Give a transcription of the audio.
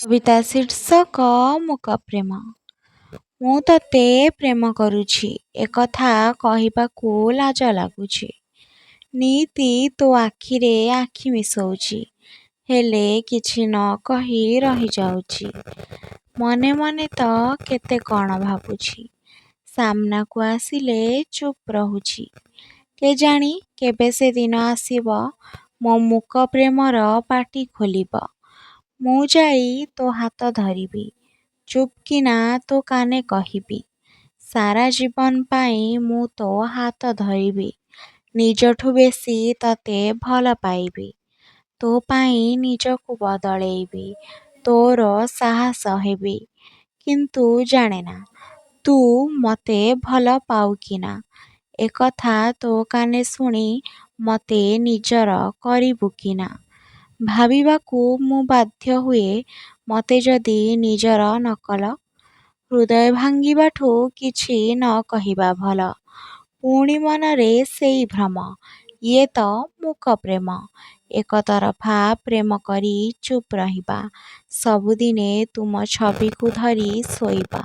କବିତା ଶୀର୍ଷକ ମୂକ ପ୍ରେମ। ମୁଁ ତତେ ପ୍ରେମ କରୁଛି, ଏକଥା କହିବାକୁ ଲାଜ ଲାଗୁଛି। ନିତି ତୋ ଆଖିରେ ଆଖି ମିଶଉଛି, ହେଲେ କିଛି ନ କହି ରହିଯାଉଛି। ମନେ ମନେ ତ କେତେ କ'ଣ ଭାବୁଛି, ସାମ୍ନାକୁ ଆସିଲେ ଚୁପ୍ ରହୁଛି। କେଜାଣି କେବେ ସେ ଦିନ ଆସିବ, ମୋ ମୂକ ପ୍ରେମର ପାଟି ଖୋଲିବ। ମୁଁ ଯାଇ ତୋ ହାତ ଧରିବି, ଚୁପ୍ କିନା ତୋ କାନେ କହିବି, ସାରା ଜୀବନ ପାଇଁ ମୁଁ ତୋ ହାତ ଧରିବି, ନିଜଠୁ ବେଶୀ ତତେ ଭଲ ପାଇବି, ତୋ ପାଇଁ ନିଜକୁ ବଦଳେଇବି, ତୋର ସାହସ ହେବି। କିନ୍ତୁ ଜାଣେନା, ତୁ ମତେ ଭଲ ପାଉ କିନା, ଏକଥା ତୋ କାନେ ଶୁଣି ମତେ ନିଜର କରିବୁ କିନା। ଭାବିବାକୁ ମୁଁ ବାଧ୍ୟ ହୁଏ, ମତେ ଯଦି ନିଜର ନ କଲ? ହୃଦୟ ଭାଙ୍ଗିବାଠୁ କିଛି ନ କହିବା ଭଲ। ପୁଣି ମନରେ ସେଇ ଭ୍ରମ, ଇଏ ତ ମୂକ ପ୍ରେମ। ଏକତରଫା ପ୍ରେମ କରି ଚୁପ୍ ରହିବା, ସବୁଦିନେ ତୁମ ଛବିକୁ ଧରି ଶୋଇବା।